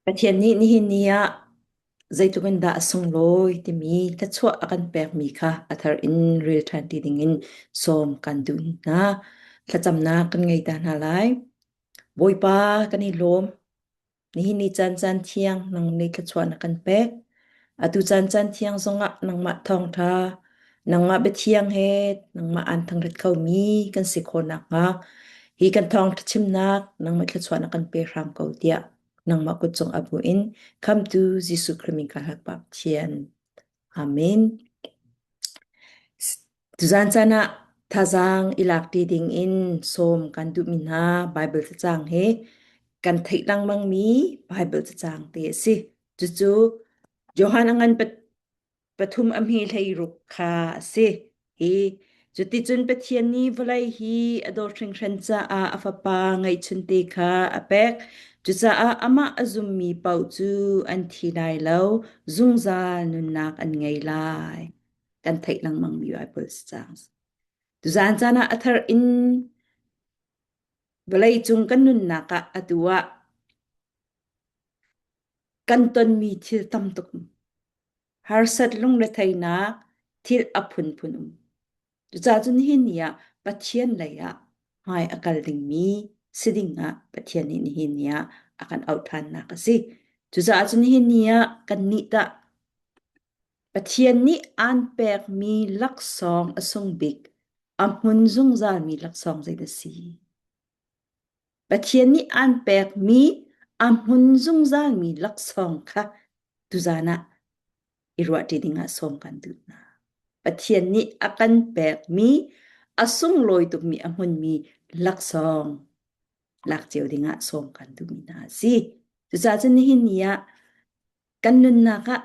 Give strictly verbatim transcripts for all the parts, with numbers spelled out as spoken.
Pathian nih nihin ni ah zeitluk in dah a sunglawi timi thluachuah a kan pekmi kha a thar in rel ṭhan ti dingin sawm kan duh hna. Thlacamnak kan ngei ta hna lai. Bawipa, kan i lawm. Nihin ni caan caan thiang nang nih thluachuah na kan pek. Atu caan caan thiang zongah nangmah thawngṭha, nangmah biathiang he nangmah an thangṭhat khomi kan si khawh nakhnga hi kan thawngṭha chimnak nangmah thluachuah na kan pe hram ko tiah nangmah kut cung a buin Khamhtu Jesuh Khrih min ka hlak Pathian. Amen. Tuzan caan ah thazang i lak ti dingin sawm kan duhmi hna Baibal cacang he kan theih lengmangmi Baibal cacang te a si. Cucu Johan a ngan pat-, pathum a hme hleiruk kha a si. Hi, cuticun Pathian nih vawlei hi a dawt hringhran caah a Fapa ngeihchunte kha a pek. Cucaah amah a zummi paoh cu an thi lai lo, zungzal nunnak an ngei lai. Kan theih lengmangmi Baibal cacang. Tuzan caan ah a thar in vawleicung kan nunnak ah atu ah kan tonmi thil tam tuk, harsat lungretheihnak thil a phunphun um. Cucaah cun nihin ni ah Pathian lei ah hmai a kal dingmi si dingah Pathian nih nihin ni ah a kan auh ṭhannak a si. Cucaah cun nihin ni ah kannih tah Pathian nih an pekmi laksawng a sung bik a hmun zungzalmi laksawng zeidah si? Pathian nih an pekmi a hmun zungzalmi laksawng kha tuzan ah i ruah ṭi dingah sawm kan duh hna. Pathian nih a kan pekmi a sunglawi tukmi a hmunmi laksawng lak cio dingah sawm kan duhmi hna a si. Cucaah cun nihin ni ah kan nunnak ah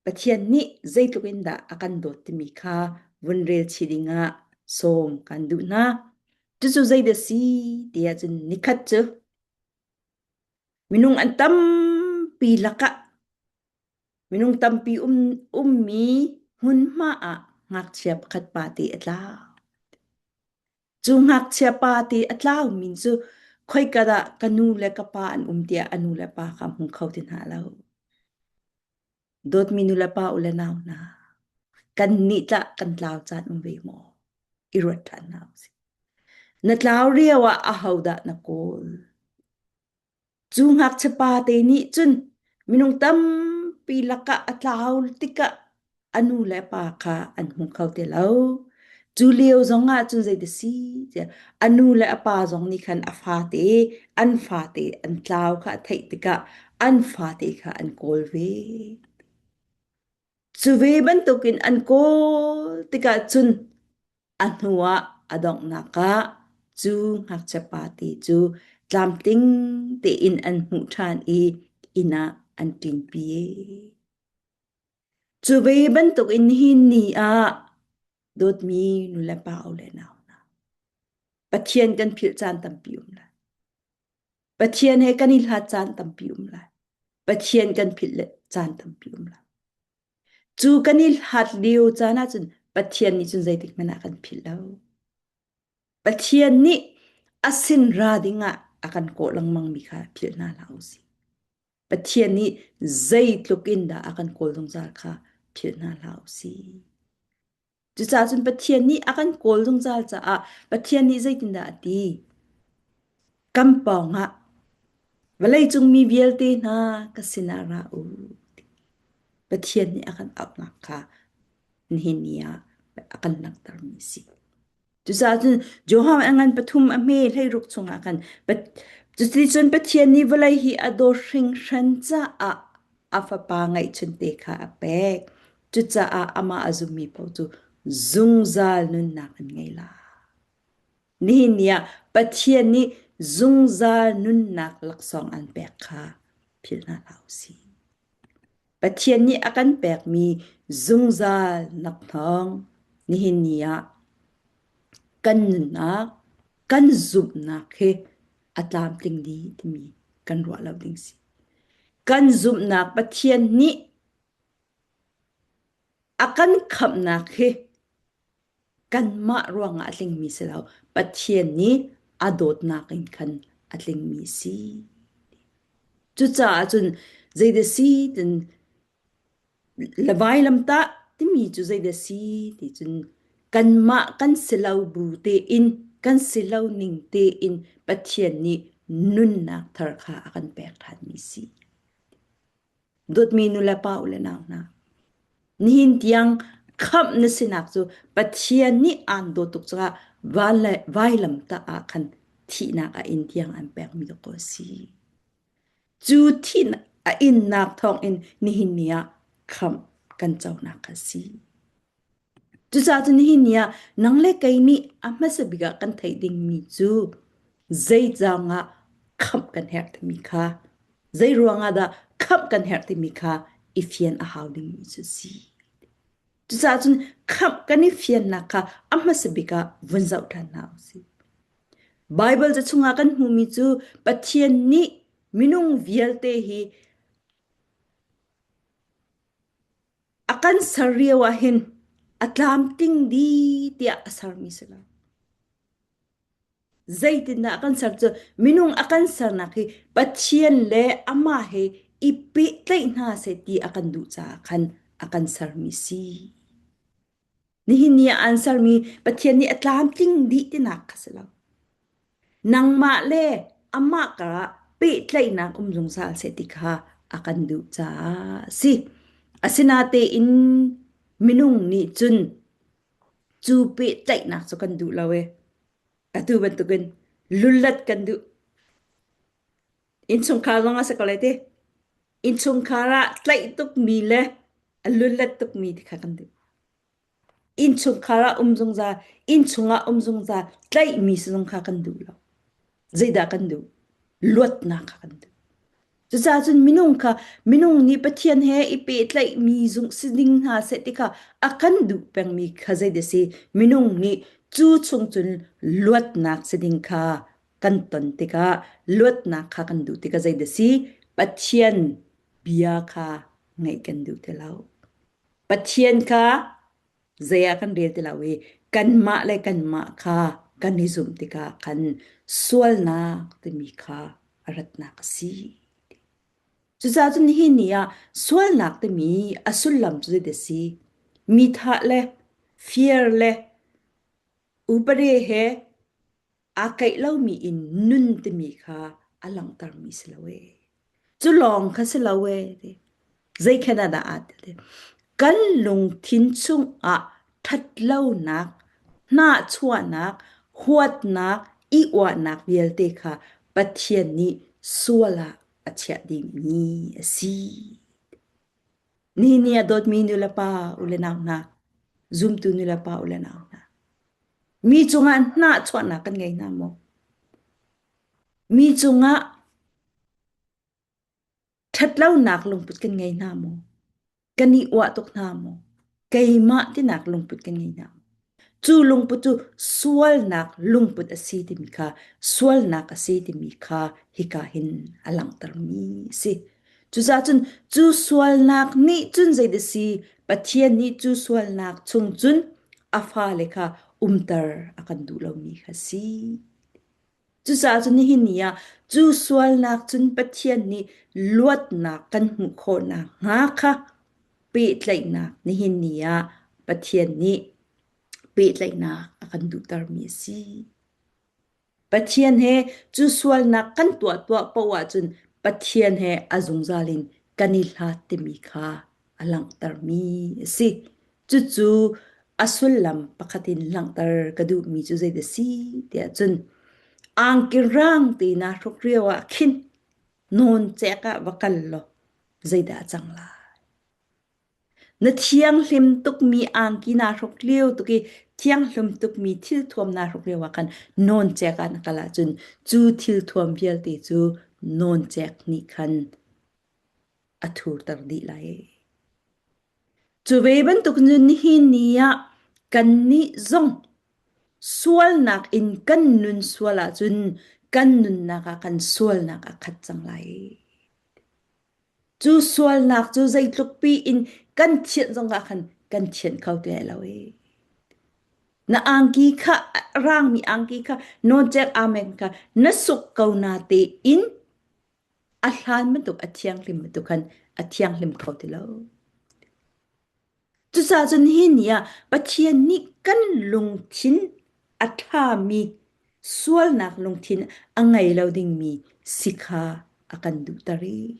Pathian nih zeitluk in dah a kan dawt timi kha vun rel chih dingah sawm kan duh hna. Cucu zeidah si ti ahcun nikhat cu minung an tampi lakah minung tampi um, ummi hmunhma ah ngakchia pakhat pa te a tlau. Cu ngakchia pa te a tlaumi cu khoika dah ka nu le ka pa an um tiah a nu le pa kha hmu kho ti hna lo. Dawtmi nu le pa u le nau hna, kannih tlah kan tlau caan um ve maw? I ruat ṭhan hna u sih. Na tlau lio ah ahodah na kawl? Cu ngakchia pa te nih cun minung tampi lakah a tlau tikah a nu le a pa kha an hmu kho ti lo. Cu lio zongah cun zeidah si? Tiah a nu le a pa zong nih khan a fate, an fate an tlau kha a theih tikah an fate kha an kawl ve. Cu ve bantukin an kawl tikah cun a hnuah a donghnak ah cu ngakchia pa te cu tlamtling tein an hmuh ṭhan i inn ah an ṭinpi. Cu ve bantukin nihin ni ah dawtmi nu le pa u le nau hna, Pathian kan philh caan tampi um lai. Pathian he kan i hlat caan tampi um lai. Pathian kan philh le caan tampi um lai. Cu kan i hlat lio caan ahcun Pathian nih cun zeitik hmanh ah kan philh lo. Pathian nih a sin ra dingah a kan kawh lengmangmi kha philh hna hlah u sih. Pathian nih zeitluk in dah a kan kawl zungzal kha philh hna hlah u sih. Cucaah cun Pathian nih a kan kawl zungzal caah Pathian nih zeitindah a ti? Kan pawngah vawleicung mi vialte hna ka sinah ra u, ti Pathian nih a kan auhnak kha nihin ni ah a kan langhtermi si. Cucaah cun Johan a ngan pathum a hme hleiruk chungah khan Pat-, cuticun Pathian nih vawlei hi a dawt hringhran caah a Fapa ngeihchunte kha a pek. Cucaah amah a zummi paoh cu zungzal nunnak an ngei lai. Nihin ni ah Pathian nih zungzal nunnak laksawng an pek kha philh hna hlah u sih. Pathian nih a kan pekmi zungzal nak thawng nihin ni ah kan nunnak, kan zumhnak hi a tlamtling dih timi kan ruah lo ding si. Kan zumhnak Pathian nih a kan khamhnak hi kanmah ruangah a tlingmi si lo, Pathian nih a dawtnak in khan a tlingmi a si. Cucaah cun zeidah si tin, le vailamtah timi cu zeidah si ti cun, kanmah kan si lo bu tein, kan si lo ning tein Pathian nih nunnak thar kha a kan pek ṭhanmi a si. Dawtmi nu le pa u le nau hna, nihin tiang khamh na sinak cu Pathian nih aan dawt tuk caah van le vailamtah ah khan thihnak a in tiang an pekmi tuk a si. Cu thih a innak thawngin nihin ni ah khamh kan conak kha si. Cucaah cun nihin ni ah nang le kei nih a hmasa bik ah kan theih dingmi cu zeicang ah khamh kan herh timi kha, zei ruangah dah khamh kan herh timi kha i fian a hau dingmi cu si. Cucaah cun khamh kan i fiannak kha a hmasa bik ah vun zoh ṭhan hna u sih. Baibal ca chungah kan hmuhmi cu Pathian nih minung vialte hi a kan ser lio ah hin a tlamtling dih tiah a sermi si lo. Zeitindah a kan ser cu, minung a kan sernak hi Pathian le amah he i pehtlaih hna seh ti a kan duh caah khan a kan sermi si. Nihin ni ah an sermi Pathian nih a tlamtling dih tinak kha si lo. Nangmah le amah karah pehtlaihnak um zungzal seh ti kha a kan duh caah a si. Asinatein minung nih cun cu pehtlaihnak cu kan duh lo e. Atu bantukin lullet kan duh. Innchungkhar zong a si ko le ti. Innchungkhar ah tlaih tukmi le a lullet tukmi ti kha kan duh. Innchungkhar ah um zungzal, innchung ah um zungzal, tlaihmi si zong kha kan duh lo. Zeidah kan duh? Luatnak kha kan duh. Cucaah cun minung kha, minung nih Pathian he i pehtlaihmi zung si ding hna seh ti kha a kan duh pengmi kha zeidah si? Minung nih cu chung cun luatnak si ding kha kan ton tikah, luatnak kha kan duh tikah zeidah si? Pathian bia kha ngaih kan duh ti lo. Pathian kha zei ah kan rel ti lo i, kanmah le kanmah kha kan i zumh tikah khan sualnak timi kha a ratnak a si. Cucaah cun nihin ni ah sualnak timi a sullam cu zeidah si? Mithah le fir le upadi he aa kaih lomi in nun timi kha a langhtermi si lo e. Cu lawng kha si lo e, ti. Zei khan dah aa ti? Kan lungthin chungah ṭhatlonak, hnahchuahnak, huatnak, i uahnak vialte kha Pathian nih sual ah a chiah dingmi a si. Nihin ni a dawtmi nu le pa u le nau hna, zumtu nu le pa u le nau hna, mi cungah hnahchuahnak kan ngei hna maw? Mi cungah ṭhatlonak lungput kan ngei hna maw? Kan i uah tuk hna maw? Keimah tinak lungput kan ngei hna maw? Cu lungput cu sualnak lungput a si timi kha, sualnak a si timi kha hika hin a langhtermi a si. Cucaah cun cu sualnak nih cun zeidah si? Pathian nih cu sualnak chung cun a fale kha umter a kan duh lomi kha si. Cucaah cun nihin ni ah cu sualnak cun Pathian nih luatnak kan hmuh khawh nakhnga kha pehtlaihnak, nihin ni ah Pathian nih pehtlaihnak a kan duhtermi a si. Pathian he cu sualnak kan tuahtuah paoh ahcun Pathian he a zungzal in kan i hlat timi kha a langhtermi a si. Cucu a sullam pakhat in langhter ka duhmi cu zeidah si tiah cun, angkirang te na hruk lio ah khin nawn cek ah va kal law, zeidah a cang lai? Na thianghlim tukmi angki na hruk lio tuk i, thianghlim tukmi thilthuam na hruk lio ah khan nawn cek ah na kal ahcun, cu thilthuam vialte cu nawn cek nih khan a thurter dih lai. Cu ve bantuk cun nihin ni ah kannih zong sualnak in kan nun sual ahcun kan nunnak ah kan sualnak a khat cang lai. Cu sualnak cu zeitluk pi in kan thianh zong ah khan kan thianh kho te lo i. Na angki kha, a rangmi angki kha, nawncek amen kha na suk ko na tein a hlan bantuk, a thianghlim bantuk khan a thianghlim kho ti lo. Cucaah cun nihin ni ah Pathian nih kan lungthin a thlami sualnak lungthin a ngei lo dingmi si kha a kan duhter i.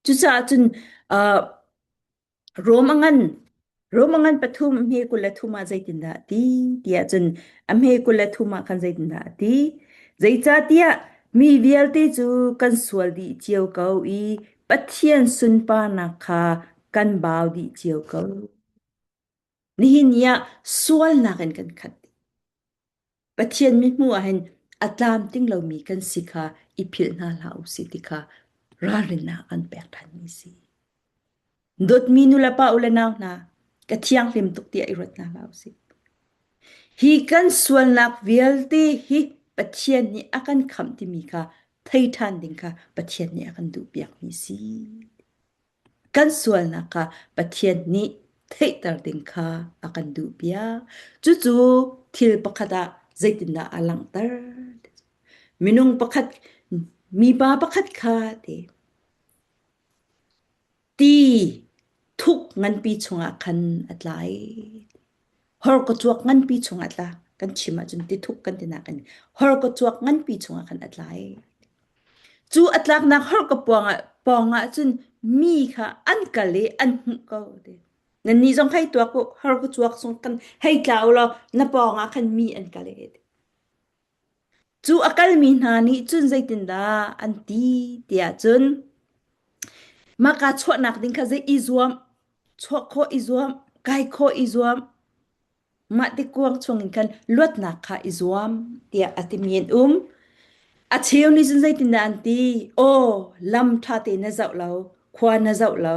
Cucaah cun, aa, Rom a ngan, Rom a ngan pathum, a hme kul le thum ah zeitindah a ti? Tiah cun a hme kul le thum ah khan zeitindah a ti? Zeicahtiah mi vialte cu kan sual dih cio ko i Pathian sunparnak kha kan bau dih cio ko. Nihin ni ah sualnak in kan khat. Pathian mithmuh ah hin a tlamtling lomi kan si kha i philh hna hlah u sih ti kha ralrinnak an pek ṭhanmi si. Dawtmi nu le pa, u le nau hna, ka thianghlim tuk tiah i ruat hna hlah u sih. Hi kan sualnak vialte hi Pathian nih a kan khamh timi kha thei ṭhan ding kha Pathian nih a kan duhpiakmi si. Kan sualnak kha Pathian nih theihter ding kha a kan duhpiak. Cucu thil pakhat ah zeitindah a langhter? Minung pakhat, mipa pakhat kha ti, ti thuk nganpi chungah khan a tla i, horkacuak nganpi chungah a tla. Kan chim ahcun ti thuk kan ti nakin horkacuak nganpi chungah khan a tla i, cu a tlaknak horka pawngah, pawngah cun mi kha an kal i an hmuh ko ti. Nannih zong hei tuak u, horkacuak sung khan hei tla u law, na pawngah khan mi an kal i ti. Cu a kalmi hna nih cun zeitindah an ti tiah cun, maka chuahnak ding kha zei i zuam, chuah khawh i zuam, kai khawh i zuam, mah ti kuang chungin khan luatnak kha i zuam, tiah a timi an um. A cheu nih cun zeitindah an ti? Aw, lam ṭha te na zoh lo, khua na zoh lo.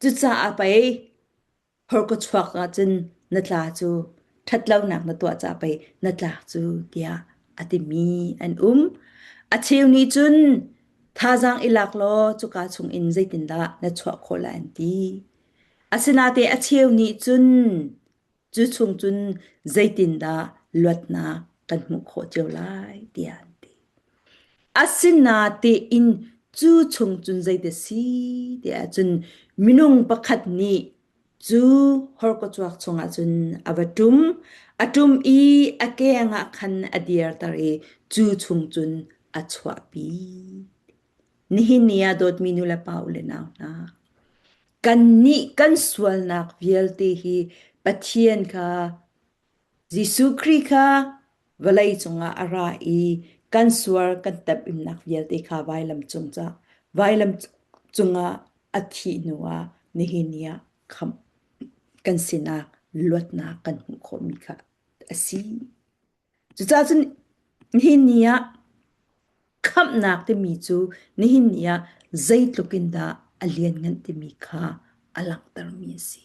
Cucaah pei horkachuak ahcun na tla cu, ṭhatlonak na tuah caah pei na tlak cu, tiah a timi an um. A cheu nih cun, thazaang i lak law, cuka chungin zeitindah na chuah khawh lai an ti. Asinain a cheu nih cun, cu chung cun zeitindah luatnak kan hmuh khawh cio lai, tiah an ti. Asinain cu chung cun zeidah si? Tiah cun minung pakhat nih cu horkacuak chungah cun a va ṭum, a ṭum i a keng ah khan a dirter i cu chung cun a chuahpi. Nihin ni ah dawtmi nu le pa, u le nau hna, kannih kan sualnak vialte hi Pathian kha, Jesuh Khrih kha vawlei cungah a ra i kan sual kan temhnak vialte kha vailam cung ca, vailam cungah a thih hnu ah nihin ni ah khamh kan sinak luatnak kan hmuh khawhmi kha a si. Cucaah cun nihin ni ah khamhnak timi cu nihin ni ah zeitluk in dah a lianngan timi kha a langhtermi a si.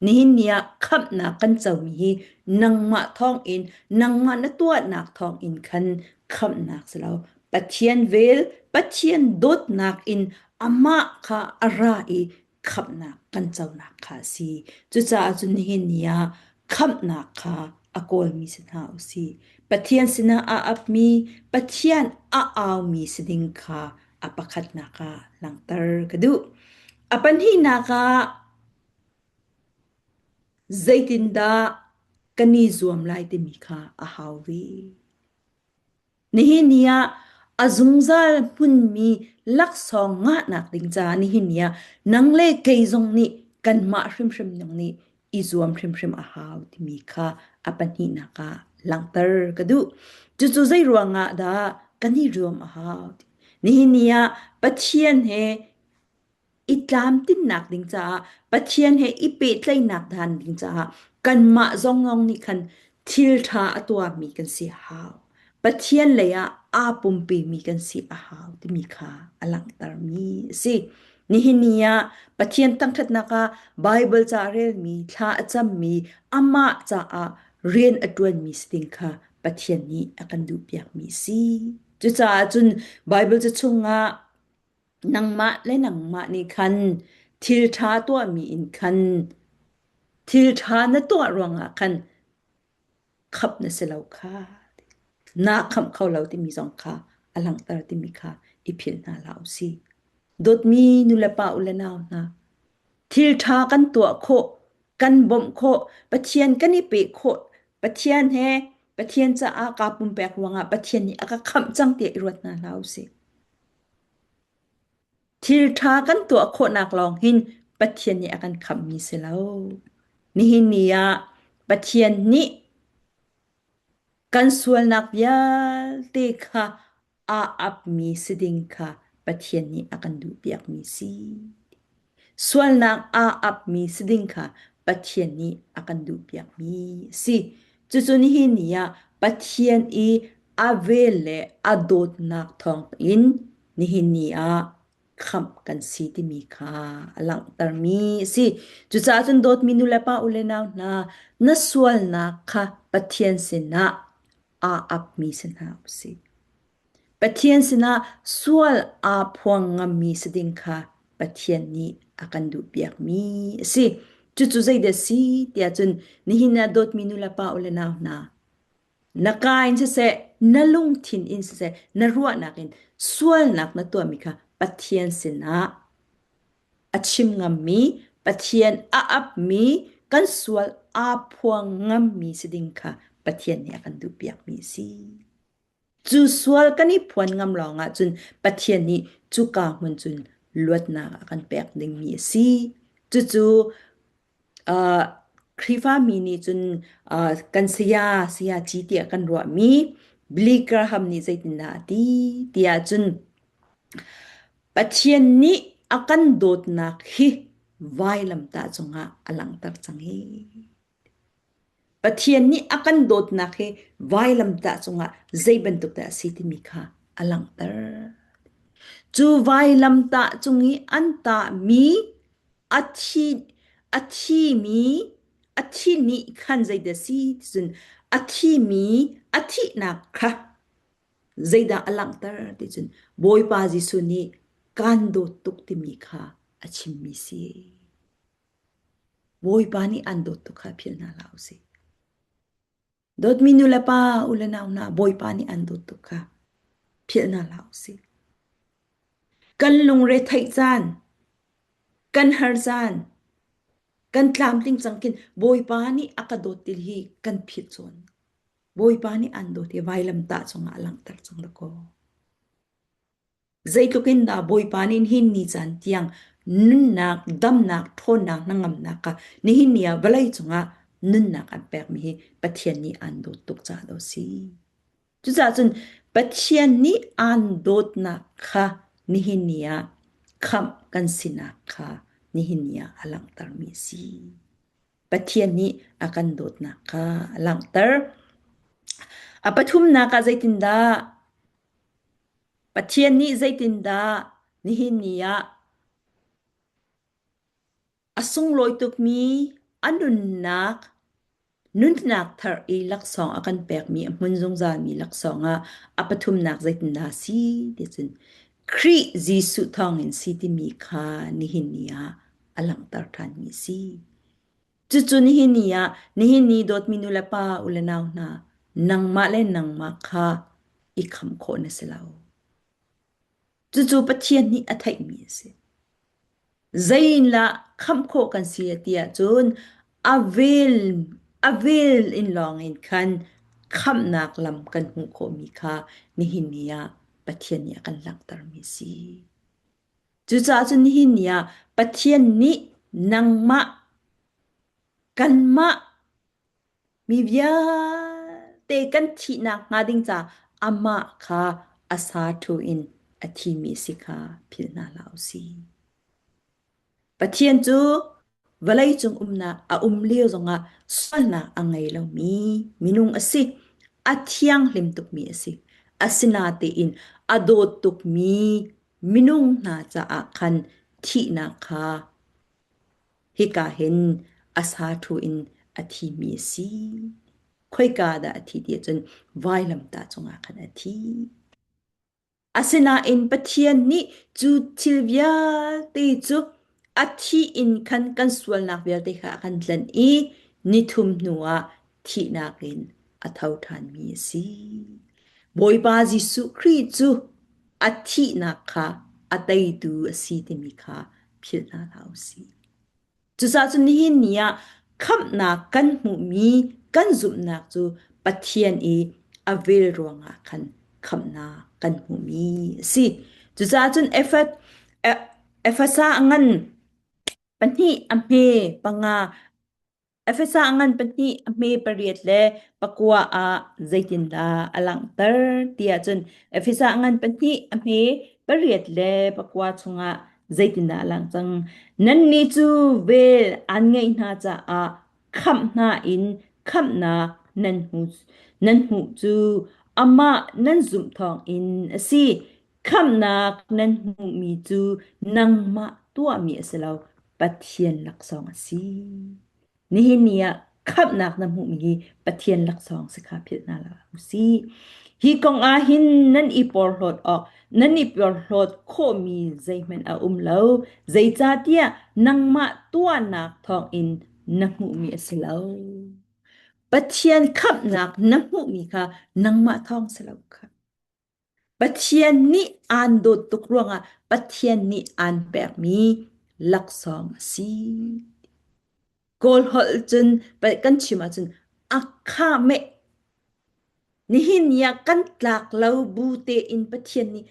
Nihin ni ah khamhnak kan comi hi nangmah thawngin, nangmah na tuahnak thawngin khan khamhnak si lo. Pathian vel, Pathian dawtnak in amah kha a ra i khamhnak kan conak kha a si. Cucaah cun nihin ni ah khamhnak kha a kawlmi si hna u sih. Pathian sinah a apmi, Pathian a aumi si ding kha a pakhatnak ah langhter ka duh. A pahnihnak ah zeitindah kan i zuam lai timi kha a hau ve. Nihin ni ah a zungzal hmunmi laksawng ngahnak ding caah nihin ni ah nang le kei zong nih kanmah hrimhrim ning nih i zuam hrimhrim a hau timi kha a pahnihnak ah langhter ka duh. Cucu zei ruangah dah kan i zuam a hau? Nihin ni ah Pathian he i tlamtlinnak ding caah, Pathian he i pehtlaihnak dan ding caah kanmah zongzong nih khan thil ṭha a tuahmi kan si a hau. Pathian lei ah aa pumpimi kan si a hau timi kha a langhtermi a si. Nihin ni ah Pathian thangṭhatnak ah Baibal ca a relmi, thla a cammi, amah caah rian a ṭuanmi si ding kha Pathian nih a kan duhpiakmi a si. Cucaah cun Baibal ca chungah nangmah le nangmah nih khan thil ṭha tuahmi in khan thil ṭha na tuah ruangah khan khamh na si lo kha, na khamh kho lo timi zong kha a langhter timi kha i philh hna hlah u si. Dawtmi nu le pa u le nau hna, thil ṭha kan tuah khawh, kan bawmh khawh, Pathian kan i peh khawh, Pathian he, Pathian caah kaa pumpek ruangah Pathian nih a ka khamh cang tiah i ruat hna hlah u si. Thil ṭha kan tuah khawhnak lawng hin Pathian nih a kan khamhmi si lo. Nihin ni ah Pathian nih kan sualnak vialte kha aa apmi si ding kha Pathian nih a kan duhpiakmi si. Sualnak aa apmi si ding kha Pathian nih a kan duhpiakmi si. Cucu nihin ni ah Pathian i a vel le a dawtnak thawngin nihin ni ah khamh kan si timi kha a langhtermi a si. Cucaah cun dawtmi nu le pa u le nau hna, na sualnak kha Pathian sinah aa apmi si hna u si. Pathian sinah sual aa phuang ngammi si ding kha Pathian nih a kan duhpiakmi a si. Cucu zeidah si tiah cun nihin ah dawtmi nu le pa u le nau hna, na kaa in siseh, na lungthin in siseh, na ruahnak in sualnak na tuahmi kha Pathian sinah a chim ngammi, Pathian a apmi, kan sual aa phuang ngammi si ding kha Pathian nih a kan duhpiakmi a si. Cu sual kan i phuan ngam lawngah cun Pathian nih cuka hmun cun luatnak a kan pek dingmi a si. Cucu, aa, Khrihfami nih cun, aa, kan saya, saya ci tiah kan ruahmi Billy Graham nih zeitindah a ti tiah cun, Pathian nih a kan dawtnak hi vailamtah cungah a langhter cang hi. Pathian nih a kan dawtnak hi vailamtah cungah zei bantuk dah a si timi kha a langhter. Cu vailamtah cung i an tahmi a thi, a thimi, a thi nih khan zeidah si ti cun a thimi, a thihnak kha zeidah a langhter ti cun Bawipa Jesuh nih kan dawt tuk timi kha a chimmi si. Bawipa nih an dawt tuk kha philh hna hlah u si. Dawtmi nu le pa, u le nau hna, Bawipa nih an dawt tuk kha philh hna hlah u si. Kan lungre theih caan, kan har caan, kan tlamtling cangkin Bawipa nih a ka dawt ti hi kan philh cawn. Bawipa nih an dawt hi vailamtah cungah a langhter cang lo ko. Zeitluk in dah Bawipa nih nihin ni caan tiang nunnak, damnak, ṭhawnnak, hnangamnak kha nihin ni ah vawlei cungah nunnak an pekmi hi Pathian nih an dawt tuk caah a si. Cucaah cun Pathian nih an dawtnak kha nihin ni ah khamh kan sinak kha nihin ni ah a langhtermi a si. Pathian nih a kan dawtnak kha a langhter. A pathumnak ah zeitindah Pathian nih zeitindah nihin ni ah a sunglawi tukmi, a nunnak, nunnak thar i laksawng a kan pekmi, a hmun zungzalmi laksawng ah a pathumnak zeitindah si ti cun Khrih Jesuh thawngin si timi kha nihin ni ah a langhter ṭhanmi a si. Cucu nihin ni ah, nihin ni dawtmi nu le pa, u le nau hna, nangmah le nangmah kha i khamh khawh na si lo. Cucu Pathian nih a theihmi a si. Zeiindah khamh khawh kan si a ti ahcun a vel, a vel in lawngin khan khamhnak lam kan hmuh khawhmi kha nihin ni ah Pathian nih a kan langhtermi a si. Cucaah cun nihin ni ah Pathian nih nangmah, kanmah, mi vialte kan thihnak hnga ding caah amah kha a sa ṭhu in a thimi a si kha philh hna hlah u si. Pathian cu vawleicung umnak a um lio zongah sualnak a ngei lomi minung a si. A thianghlim tukmi a si. Asinatein a dawt tukmi minung hna caah khan thihnak kha hika hin a sa ṭhu in a thimi a si. Khoika dah a thi ti ahcun vailamtah cungah khan a thi. Asinain Pathian nih cu thil vialte cu a thih in khan kan sualnak vialte kha a kan tlanh i ni thum hnu ah thihnak in a tho ṭhanmi a si. Bawipa Jesuh Khrih cu a thihnak kha a teitu a si timi kha philh hna hlah u sih. Cucaah cun nihin ni ah khamhnak kan hmuhmi kan zumhnak cu Pathian i a vel ruangah khan khamhnak kan hmuhmi a si. Cucaah cun Efet-, E-, Efesa a ngan pahnih a hme panga, Efesa a ngan pahnih a hme pariat le pakua ah zeitindah a langhter ti ahcun, Efesa a ngan pahnih a hme pariat le pakua chungah zeitindah a lang cang? Nannih cu vel an ngeih hna caah khamh hna in khamhnak nan hmu, nan hmuh cu amah nan zumh thawngin a si. Khamhnak nan hmuhmi cu nangmah tuahmi a si lo, Pathian laksawng a si. Nihin ni ah khamhnak na hmuhmi hi Pathian laksawng si kha philh hna hlah u sih. Hi kong ah hin nan i porhlawt awk, nan i porhlawt khawhmi zeihmanh a um lo, zeicahtiah nangmah tuahnak thawngin na hmuhmi a si lo. Pathian khamhnak na hmuhmi kha nangmah thawng si lo kha. Pathian nih aan dawt tuk ruangah Pathian nih aan pekmi laksawng a si. Kawl holh cun pa-, kan chim ahcun a kha meh. Nihin ni ah kan tlak lo bu tein Pathian nih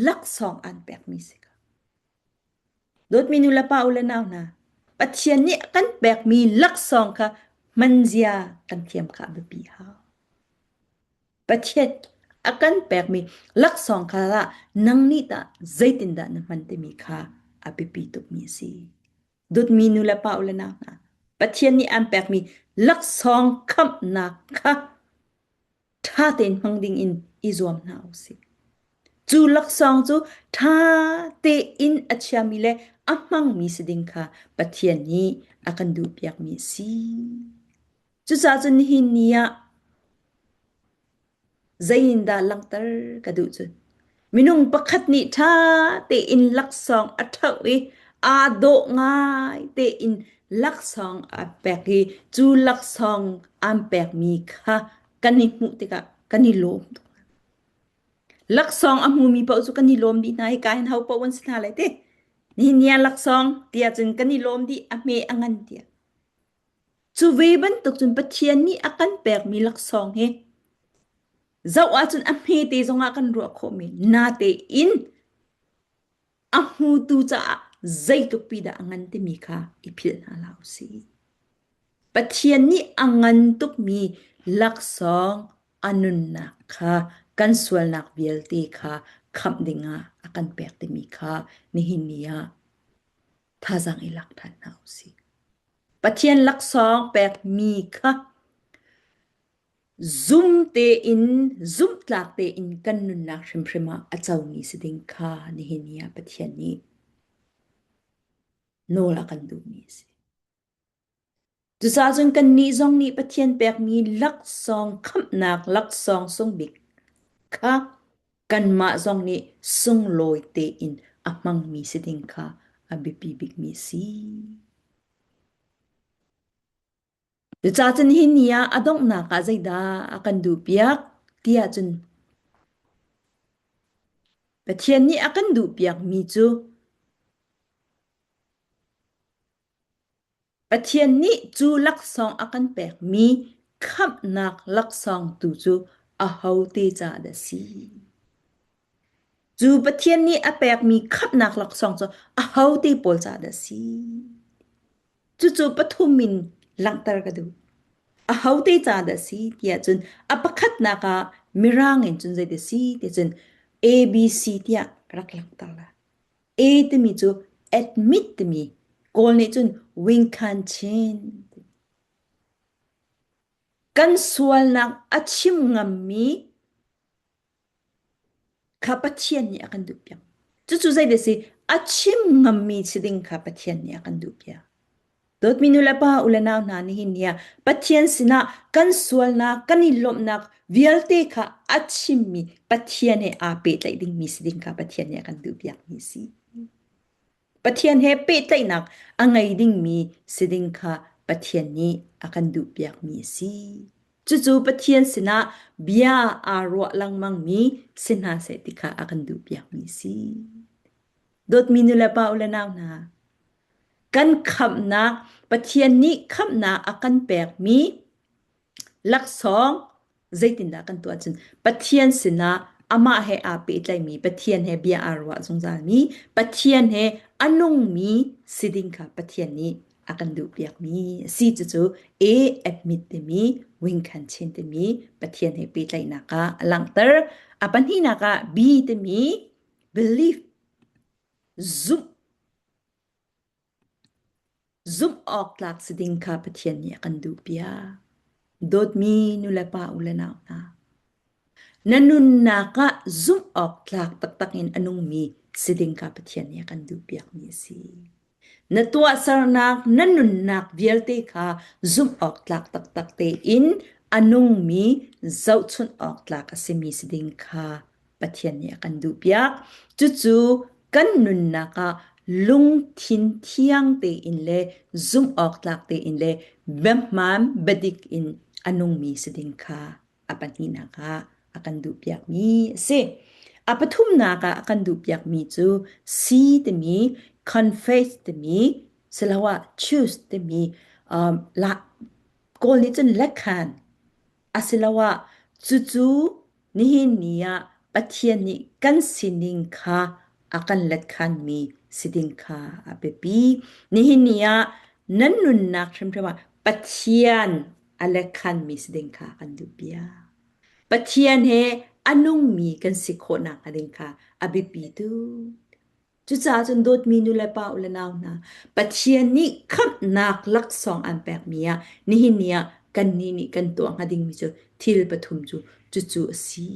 laksawng aan pekmi si kha. Dawtmi nu le pa u le nau hna, Pathian nih a kan pekmi laksawng kha hmanzia kan thiam kha a biapi hau. Pathian a kan pekmi laksawng kha ah nang nih tah zeitindah na hman timi kha a biapi tukmi a si. Dawtmi nu le pa u le nau hna, Pathian nih an pekmi laksawng khamhnak kha ṭha tein hmang ding in i zuam hna u sih. Cu laksawng cu ṭha tein a chiami le a hmangmi si ding kha Pathian nih a kan duhpiakmi a si. Cucaah cun nihin ni ah zeitindah langhter ka duh cun, minung pakhat nih ṭha tein laksawng a ṭhauh i aa dawh ngai tein laksawng a pek i cu laksawng an pekmi kha kan i hmuh tikah kan i lawm tuk. Laksawng a hmumi paoh cu kan i lawm dih hna, hika hin ho paoh an si hna lai te. Nihin ni ah laksawng ti ahcun kan i lawm dih, a hme a ngan tiah. Cu ve bantuk cun Pathian nih a kan pekmi laksawng hi zoh ahcun a hme te zongah kan ruah khawhmi, na tein a hmutu caah zeitluk pi dah a ngan timi kha i philh hna hlah u sih. Pathian nih a ngan tukmi laksawng a nunnak kha kan sualnak vialte kha khamh dingah a kan pek timi kha nihin ni ah thazaang i lak ṭhan hna u sih. Pathian laksawng pekmi kha zum tein, zumhtlak tein kan nunnak hrimhrim ah a comi si ding kha nihin ni ah Pathian nih nawl a kan duhmi a si. Cucaah cun kannih zong nih Pathian pekmi laksawng khamhnak laksawng sung bik kha kanmah zong nih sunglawi tein a hmangmi si ding kha a biapi bikmi a si. Cucaah cun nihin ni ah a donghnak ah zeidah a kan duhpiak ti ahcun Pathian nih a kan duhpiakmi cu Pathian nih cu laksawng a kan pekmi khamhnak laksawng tu cu ahote ca dah si? Cu Pathian nih a pekmi khamhnak laksawng cu ahote pawl ca dah si? Cucu pathum in langhter ka duh. Ahote ca dah si ti ahcun a pakhatnak ah Mirang in cun zei dah si ti ahcun A B C tiah rak langhter lai. A timi cu admit timi, Kawl nih cun wingkan chin. Kan sualnak a chim ngammi kha Pathian nih a kan duhpiak. Cucu zei dah si? A chim ngammi si ding kha Pathian nih a kan duhpiak. Dawtmi nu le pa, u le nau hna, nihin ni ah Pathian sinah kan sualnak, kan i lawmhnak vialte kha a chimmi Pathian he aa pehtlaih dingmi si ding kha Pathian nih a kan duhpiakmi a si. Pathian he pehtlaihnak a ngei dingmi si ding kha Pathian nih a kan duhpiakmi a si. Cucu Pathian sinah bia aa ruah lengmangmi si hna seh ti kha a kan duhpiakmi a si. Dawtmi nu le pa u le nau hna, kan khamhnak, Pathian nih khamhnak a kan pekmi laksawng zeitindah kan tuah cun Pathian sinah amah he aa pehtlaihmi, Pathian he bia aa ruah zungzalmi, Pathian he a nungmi si ding kha Pathian nih a kan duhpiakmi a si. Cucu A. Edmit timi, Wing Kan Chin timi Pathian he pehtlaihnak ah a langhter. A pahnihnak ah B timi, belief, zumh, zumh awk tlak si ding kha Pathian nih a kan duhpiak. Dawtmi nu le pa u le nau hna, na nunnak ah zumh awk tlak taktak in a nungmi si ding kha Pathian nih a kan duhpiakmi a si. Na tuahsernak, na nunnak vialte kha zumh awk tlak taktak tein a nungmi, zohchunh awk tlak a simi si ding kha Pathian nih a kan duhpiak. Cucu kan nunnak ah lungthin thiang tein le zumh awk tlak tein le biahmaan biadik in a nungmi si ding kha a pahnihnak ah a kan duhpiakmi a si. A pathumnak ah a kan duhpiakmi cu C timi, confess timi, siloah choose timi, um, la, Kawl nih cun letkhan, asiloah cucu nihin ni ah Pathian nih kan sining kha a kan letkhanmi si ding kha a biapi. Nihin ni ah nan nunnak hrimhrim ah Pathian a letkhanmi si ding kha a kan duhpiak. Pathian he a nungmi kan si khawhnak a ding kha a biapi tu. Cucaah cun dawtmi nu le pa u le nau hna, Pathian nih khamhnak laksawng an pekmi ah nihin ni ah kannih nih kan tuah hnga dingmi cu thil pathum cu cucu a si.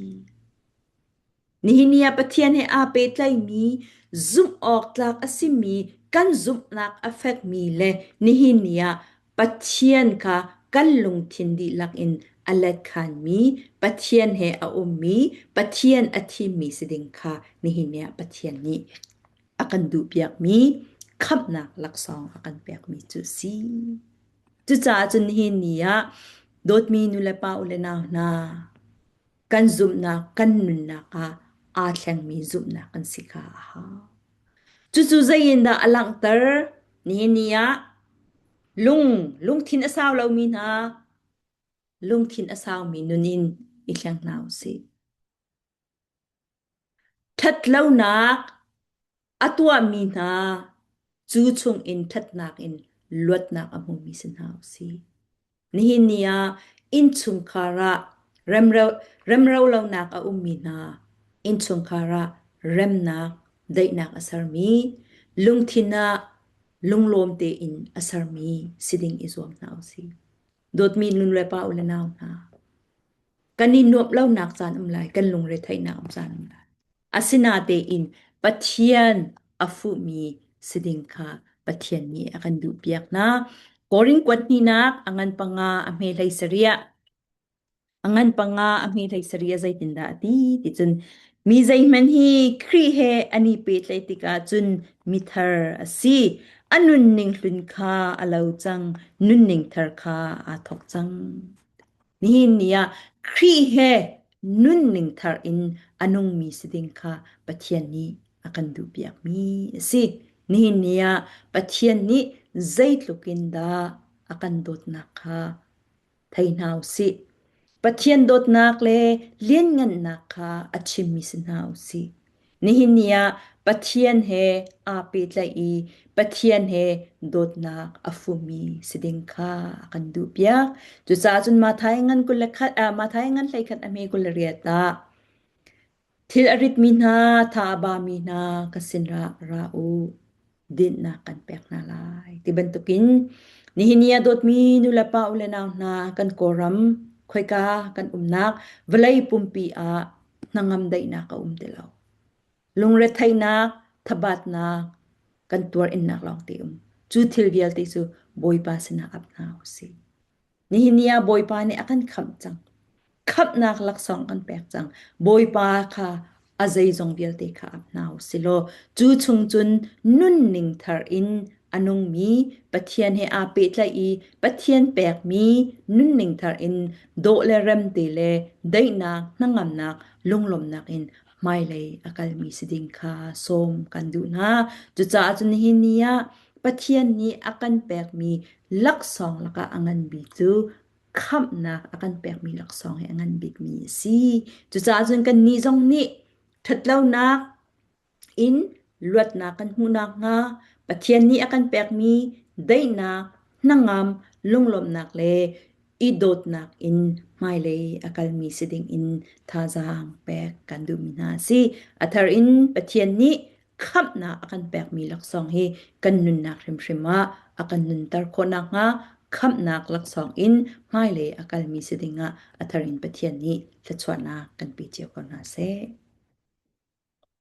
Nihin ni ah Pathian he aa pehtlaihmi, zumh awk tlak a simi, kan zumhnak a fekmi le nihin ni ah Pathian kha kan lungthin dihlak in a letkhanmi, Pathian he a ummi, Pathian a thimmi si ding kha nihin ni ah Pathian nih a kan duhpiakmi khamhnak laksawng a kan pekmi cu a si. Cucaah cun nihin ni ah dawtmi nu le pa u le nau hna, kan zumhnak, kan nunnak ah aa thlengmi zumhnak kan si kha a hau. Cucu zeiindah a langhter? Nihin ni ah lung, lungthin a sau lomi hna, lungthin a saumi nun in i thleng hna usih. Ṭhat lonak a tuahmi hna, cu chungin ṭhatnak in luatnak a hmumi si hna usih. Nihin ni ah innchungkhar ah remro, remro lonak a ummi hna, innchungkhar ah remnak, daihnak a sermi, lungthin ah lunglawm tein a sermi si ding i zuam hna usih. Dawtmi nu le pa u le nau hna, kan i nuamh lonak caan um lai, kan lungretheihnak um caan um lai. Asinatein Pathian a fuhmi si ding kha Pathian nih a kan duhpiak hna. Korin kuat hnihnak a ngan panga a hme hleisarih ah, a ngan panga a hme hleisarih ah zeitindah a ti? Ticun, mi zeihmanh hi Khrih he an i pehtlaih tikah cun mithar a si. A nunning hlun kha a lo cang, nunning thar kha aa thawk cang. Nihin ni ah Khrih he nunning thar in a nungmi si ding kha Pathian nih a kan duhpiakmi a si. Nihin ni ah Pathian nih zeitluk in dah a kan dawtnak kha thei hna usih. Pathian dawtnak le lianngannak kha a chimmi si hna usih. Nihin ni ah Pathian he aa pehtlaih i Pathian he dawtnak a fumi si ding kha a kan duhpiak. Cucaah cun Matthai ngan kul le khat, ah, Matthai ngan hleikhat a hme kul le riat ah, thil a ritmi hna, tha a bami hna, ka sinah ra u, dinhnak kan pek hna lai, ti bantukin nihin ni a dawtmi nu le pa u le nau hna, kan Kawlram khoika kan umnak vawlei pumpi ah hnangam daihnak a um ti lo. Lungretheihnak, thabatnak, kan tuar innak lawngte um. Cu thil vialte cu Bawipa sinah ap hna usih. Nihin ni ah Bawipa nih a kan khamh cang. Khamhnak laksawng a kan pek cang. Bawipa kha a zeizong vialte kha ap hna usih law, cu chung cun nunning thar in a nungmi, Pathian he aa pehtlaih i Pathian pekmi nunning thar in dawh le remte le daihnak, hnangamnak, lunglawmhnak in hmailei a kalmi si ding kha sawm kan duh hna. Cucaah cun nihin ni ah Pathian nih a kan pekmi laksawng lakah a ngan bik cu khamhnak a kan pekmi laksawng he a ngan bikmi a si. Cucaah cun kannih zong nih ṭhatlonak in luatnak kan hmuh nakhnga, Pathian nih a kan pekmi daihnak, hnangam, lunglawmhnak le i dawtnak in hmailei a kalmi si dingin thazaang pek kan duhmi hna a si. A thar in Pathian nih khamhnak a kan pekmi laksawng hi kan nunnak hrimhrim ah a kan nunter khawh nakhnga, khamhnak laksawng in hmailei a kalmi si dingah a thar in Pathian nih thluachuahnak kan pe cio ko hna seh.